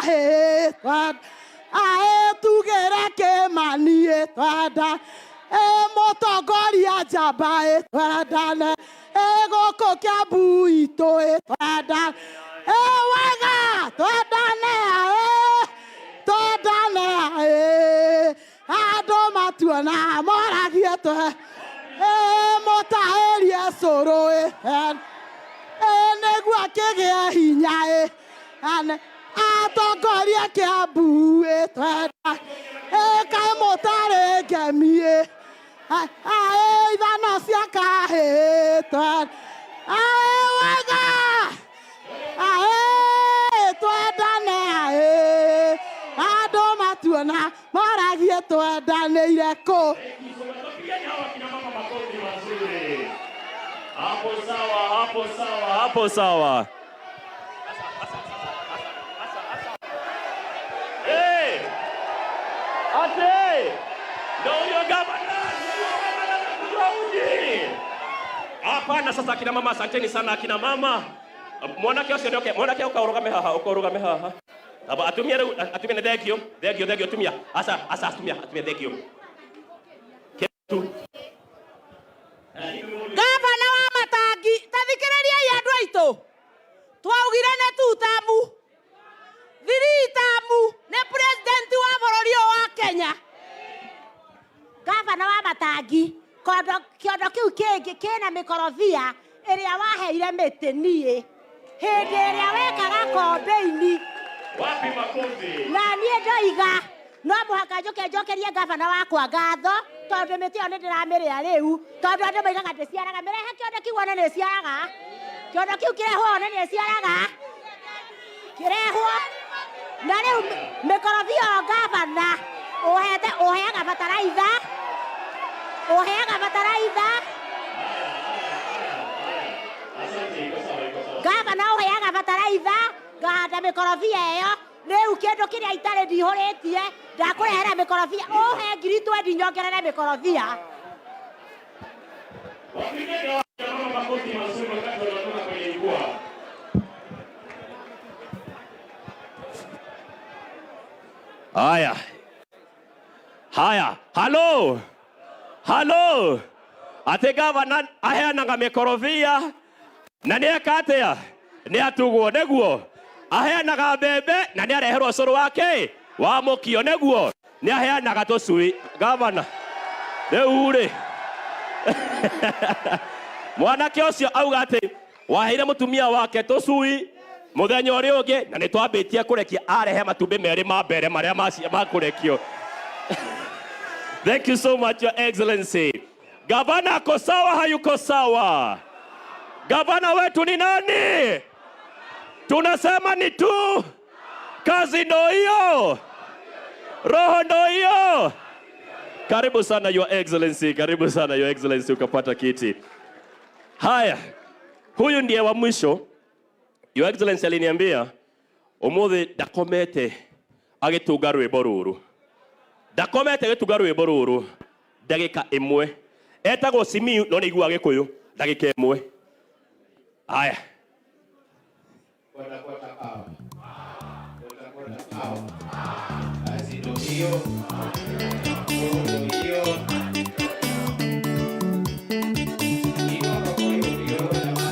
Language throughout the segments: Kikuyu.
Kahĩĩ aĩ tugĩre Kĩmani ĩ twenda ĩ mũtongoria njamba ĩ twendane ĩ gũkũ Kĩambu itũ ĩ twenda ĩ wega twendane aĩ twendane aĩ andũ matuona moragie twe ĩ mũtahĩrie cũrũ ĩ ĩ nĩguo akĩgĩe hinya ĩ ane atongoria Kĩambu ĩ twenda ĩ kaĩ mũtarĩ ngemi ĩ aĩ ithano cia kahĩĩ twenda aĩ wega aĩ twendane aĩ andũ matuona moragie twendanĩire kũ. Hapo sawa, hapo sawa, hapo sawa. Hey! Ate! Ndio huyo gavana! Ndio huyo. Hapana, sasa akina mama, asanteni sana akina mama. Mwanake ũcio nĩoke, mwanake ũka ũrũgame haha, ũka ũrũgame haha. Aba atumia rĩu, atumia nĩ thank you, thank you, thank you atumia. Aca, aca atumia, atumia thank you. Tu. Gavana wa Matangi, ta thikĩrĩriai andũ aitũ. Twaugire nĩ tutamu. Three tamu nĩ president wa bũrũri ũyũ wa Kenya. Gavana wa Matangi, kondo kĩondo kĩu kĩngĩ kĩna mĩkorobia ĩrĩa waheire mĩtĩ niĩ hĩndĩ ĩrĩa wekaga kombeini. Wapi makofi? Na niĩ ndoiga no mũhaka njũke njokerie gavana wakwa ngatho tondũ mĩtĩ ĩyo nĩ ndĩramĩrĩa rĩu tondũ andũ moigaga ndĩciaraga. Mĩrehe kĩondo kĩu one nĩ ĩciaraga. Kĩondo kĩu kĩrehwo one nĩ ĩciaraga. Kĩrehwo na rĩu mĩkorobia ĩyo gavana ũhete ũheaga bataraitha ũheaga bataraitha gavana ũheaga bataraitha ngahanda mĩkorobia ĩyo rĩu kĩndũ kĩrĩa itarĩ ndihũrĩtie ndakũrehera mĩkorobia ũhe ngiri twendi nyongerere mĩkorobia. Wapigeni akina mama makofi mazuri wakati wanatoka kwenye jukwaa. Haya. Haya, halo. Halo. Atĩ gavana aheanaga mĩkorobia na nĩ eka atĩa? Nĩ atugwo nĩguo. Aheanaga mbembe na nĩ areherwo cũrũ wake wa mũkio nĩguo. Nĩ aheanaga tũcui gavana. Rĩu rĩ mwanake ũcio auga atĩ waheire mũtumia wake tũcui mũthenya ũrĩa ũngĩ na nĩ twambĩtie kũrekia arehe matumbĩ merĩ ma mbere marĩa ma kũrekio. Thank you so much, Your Excellency. Gavana ako sawa, hayuko sawa? Gavana wetu ni nani? Tunasema ni tu. Kazi ndo hiyo, roho ndo hiyo. Karibu sana Your Excellency, karibu sana Your Excellency ukapata kiti. Haya, huyu ndiye wa mwisho. Your Excellency aliniambia umuthi ndakomete agitunga rwimbo ruru, ndakomete agitunga rwimbo ruru ndagika ĩmwe. Etagwo Simiyu no nĩ iguaga Gĩkũyũ ndagika ĩmwe. Haya. Quarter, quarter power. Quarter, quarter power. Kazi ndo hiyo. Roho ndo hiyo. Iko kwa kweli ndio jamani.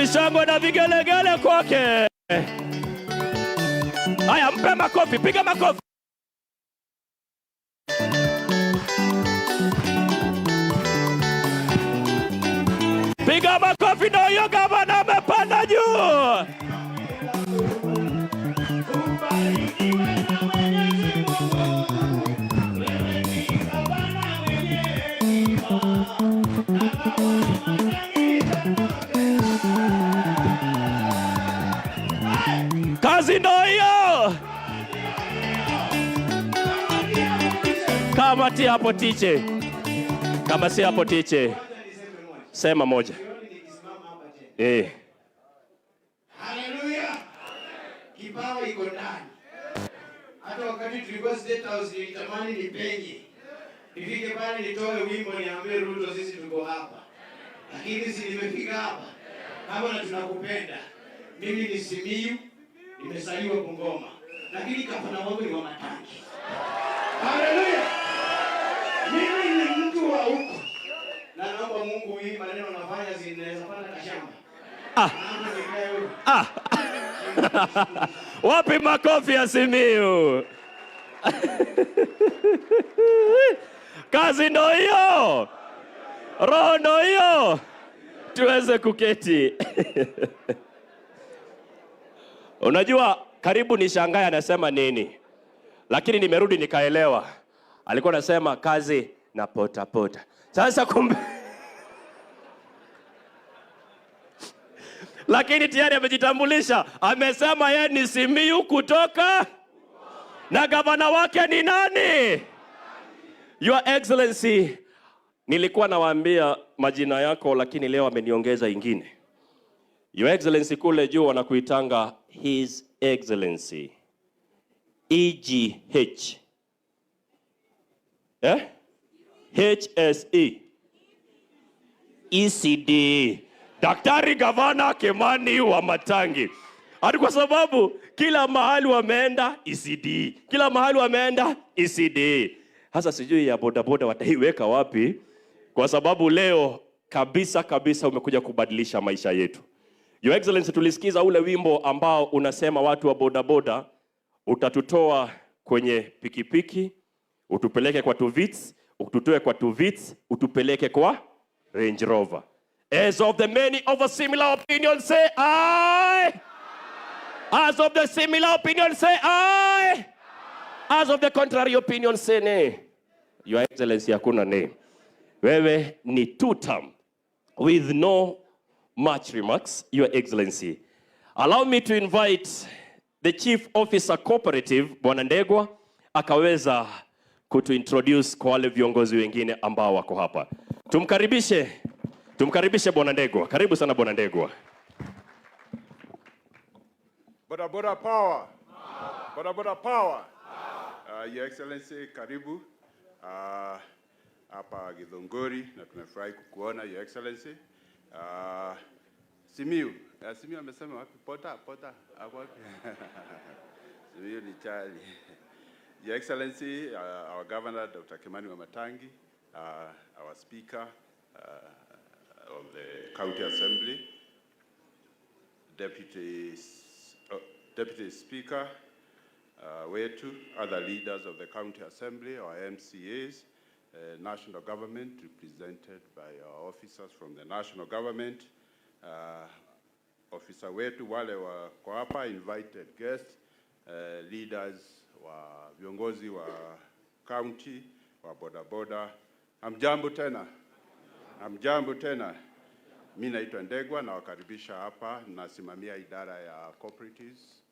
Wapi shangwe na vigelegele kwake? Haya, mpe makofi, piga makofi. Piga makofi, ndio hiyo, gavana amepanda juu. Kazi ndo hiyo. Kama ti hapo tiche, kama si hapo tiche, sema moja. Eh. Haleluya! Kipawa iko ndani. Hata wakati tulikuwa State House nilitamani nipenye. Nifike pale nitoe wimbo niambie Ruto sisi tuko hapa. Lakini si nimefika hapa. Hapa na tunakupenda. Mimi ni Simiyu, nimezaliwa Bungoma. Lakini gavana wangu ni Wamatangi. Haleluya! Mimi ni mtu wa huko. Na naomba Mungu hii maneno nafanya zinaweza panda kashamba. Ah. Naomba nikae huko. Ah. Wapi makofi ya Simiyu? Kazi ndo hiyo, roho ndo hiyo, tuweze kuketi. Unajua, karibu nishangae anasema nini, lakini nimerudi nikaelewa. Alikuwa anasema kazi na pota pota. Sasa kumbe lakini tayari amejitambulisha, amesema yeye ni Simiyu kutoka na gavana wake ni nani? Your Excellency, nilikuwa nawaambia majina yako, lakini leo ameniongeza ingine. Your Excellency, kule juu wanakuitanga His Excellency EGH, eh? HSE ECD, Daktari Gavana Kimani Wamatangi. Hadi kwa sababu kila mahali wameenda ECD, kila mahali wameenda ECD. Sasa sijui ya bodaboda wataiweka wapi, kwa sababu leo kabisa kabisa umekuja kubadilisha maisha yetu. Your Excellency, tulisikiza ule wimbo ambao unasema watu wa bodaboda, utatutoa kwenye pikipiki, utupeleke kwa Tuvits, ututoe kwa Tuvits, utupeleke kwa Range Rover. As of the many of a similar opinion say aye. As of the similar opinion say aye. As of the contrary opinion say nay. Your Excellency, hakuna nay. Wewe ni two term with no much remarks, Your Excellency. Allow me to invite the Chief Officer Cooperative, Bwana Ndegwa, akaweza kutuintroduce kwa wale viongozi wengine ambao wako hapa. Tumkaribishe, tumkaribishe Bwana Ndegwa. Karibu sana Bwana Ndegwa. Boda Boda power. Boda Boda power. Your Excellency, karibu hapa Githunguri na tumefurahi kukuona, Your Excellency. Simiyu, Simiyu amesema wapi? Pota, pota, ako wapi? Simiyu ni Charlie. Your Excellency, our Governor, Dr. Kimani Wamatangi, our Speaker of the County Assembly, Deputy Speaker wetu, other leaders of the County Assembly, our MCAs, national government represented by our officers from the national government, officer wetu wale wako hapa, invited guests, leaders wa viongozi wa county wa bodaboda. Hamjambo tena, hamjambo tena. Mi naitwa Ndegwa, nawakaribisha hapa, nasimamia idara ya cooperatives,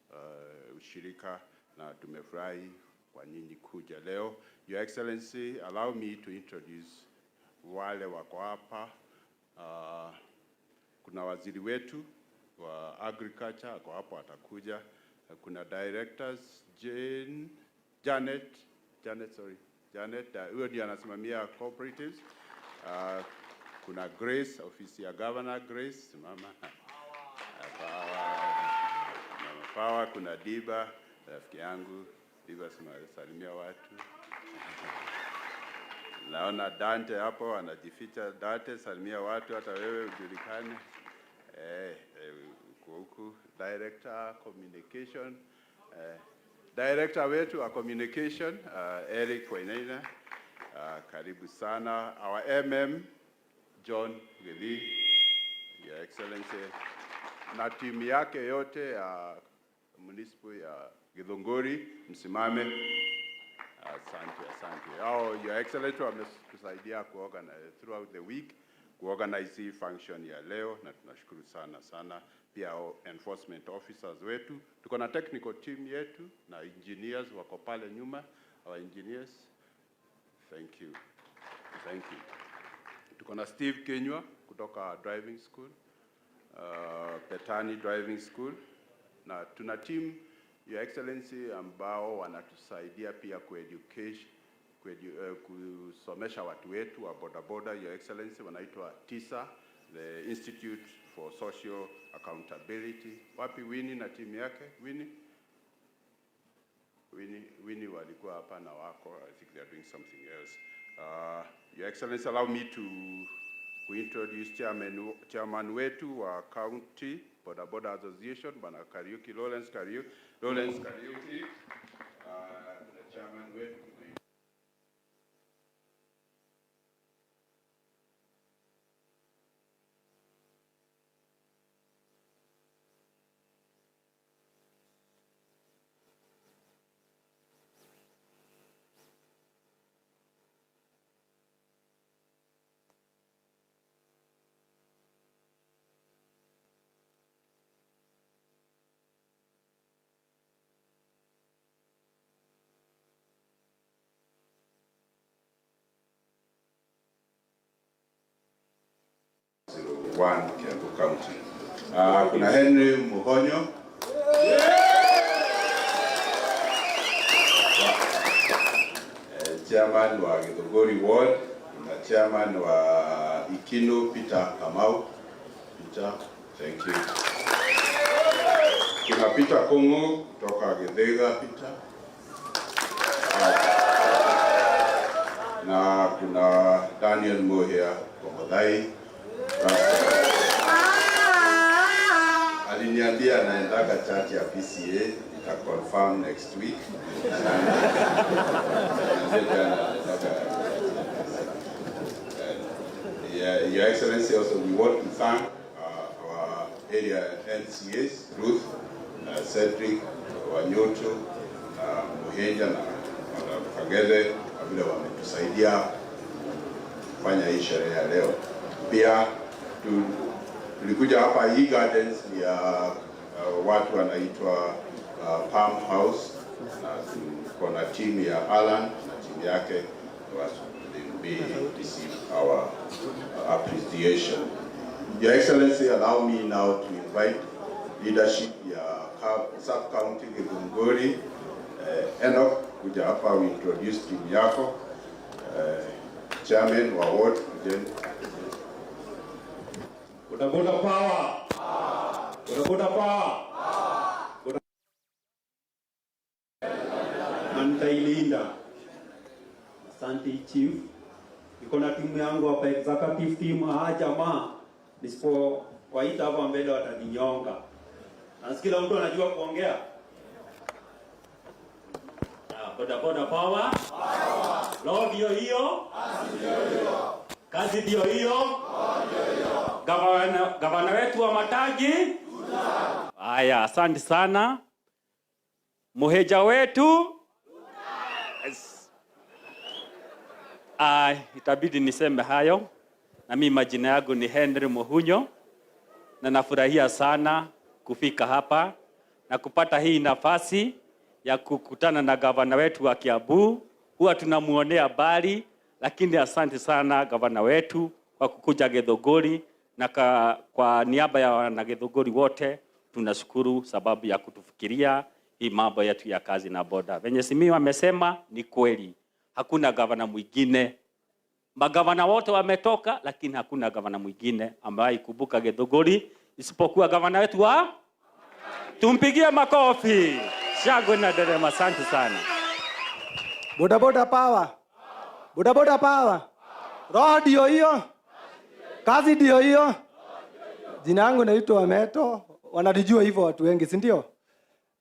ushirika, na tumefurahi kwa nyinyi kuja leo. Your Excellency, allow me to introduce wale wako hapa. Kuna waziri wetu wa agriculture ako hapo, atakuja. Kuna directors Jane, Janet, Janet, sorry, Janet, huyo ndiye anasimamia cooperatives. Kuna Grace, ofisi ya governor Grace, simama. Power. Mama Power, kuna Diba, rafiki yangu Diba, salimia watu. Naona Dante hapo anajificha. Dante, salimia watu, hata wewe ujulikane. Eh, Huku Director Communication, Director wetu wa Communication, Eric Wainaina, karibu sana. Our MM John Gili, Your Excellency, na timu yake yote ya municipal ya Githunguri, msimame. Asante, asante. Oh, Your Excellency wametusaidia kuorganize throughout the week, kuorganize hii function ya leo, na tunashukuru sana sana. Pia enforcement officers wetu, tuko na technical team yetu na engineers wako pale nyuma, our engineers. Thank you. Thank you. Tuko na Steve Kenywa kutoka driving school, Petani Driving School, na tuna team, Your Excellency, ambao wanatusaidia pia kueducation kusomesha watu wetu wa bodaboda, Your Excellency, wanaitwa TISA, the Institute for Social Accountability. Wapi Winnie na timu yake? Winnie? Winnie, Winnie walikuwa hapa na wako. I think they are doing something else. Your Excellency, allow me to introduce chairman wetu wa County Boda Boda Association, Bwana Kariuki, Lawrence Kariuki, Lawrence Kariuki. Na chairman wetu 1 Kiambu County. Kuna Henry Muhonyo. Chairman wa Githunguri Ward, na chairman wa Ikino Peter Kamau. Peter, thank you. Kuna Peter Kongo kutoka Githega, Peter. Na kuna Daniel Mohia Komothai. Aliniambia anaendaga church ya PCA, nita confirm next week. Yeah, Your Excellency, also we want to thank our area NCAs, Ruth, Cedric, Wanyoto, Muhenja na Madam Kagere, kwa vile wametusaidia kufanya hii sherehe ya leo. Pia tulikuja hapa hii gardens ya watu wanaitwa Palm House, na tuko na timu ya Alan na timu yake, they receive our appreciation. Your Excellency, allow me now to invite leadership ya sub-county Githunguri. Enoch, kuja hapa we introduce team yako. Chairman wa ward, kujeni. Boda boda power. Boda boda power. Boda na nitailinda. Asante Chief. Niko na timu yangu hapa, executive team. Jamaa nisipowaita hapa mbele wataninyonga. Na kila mtu anajua kuongea. Boda boda power. Roho ndio hiyo. Kazi ndio hiyo. Gavana wetu wa Matagi. Haya, asante sana. Muheja wetu. Yes. Itabidi niseme hayo. Na mimi majina yangu ni Henry Muhunyo, na nafurahia sana kufika hapa na kupata hii nafasi ya kukutana na gavana wetu wa Kiambu. Huwa tunamuonea mbali, lakini asante sana gavana wetu kwa kukuja Githunguri, na kwa niaba ya wana Githunguri wote tunashukuru sababu ya kutufikiria hii mambo yetu ya kazi na boda. Venye Simiyu amesema ni kweli, hakuna gavana mwingine. Magavana wote wametoka, lakini hakuna gavana mwingine ambaye kumbuka Githunguri isipokuwa gavana wetu wa, tumpigie makofi. Shangwe na nderemo. Asante sana. Boda boda power. Boda boda power. Roho ndio hiyo. Kazi ndio hiyo. Jina langu naitwa Meto Wananijua hivyo watu wengi, si ndio?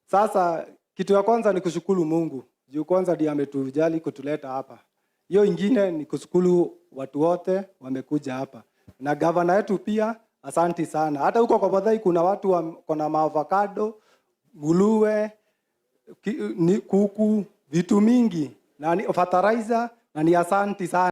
Sasa kitu ya kwanza ni kushukuru Mungu juu kwanza ndiye ametujali kutuleta hapa. Hiyo ingine ni kushukuru watu wote wamekuja hapa na gavana wetu pia, asanti sana. Hata huko kwa Bothai kuna watu kuna maavocado, nguruwe, ni kuku, vitu mingi na ni fertilizer na ni asanti sana.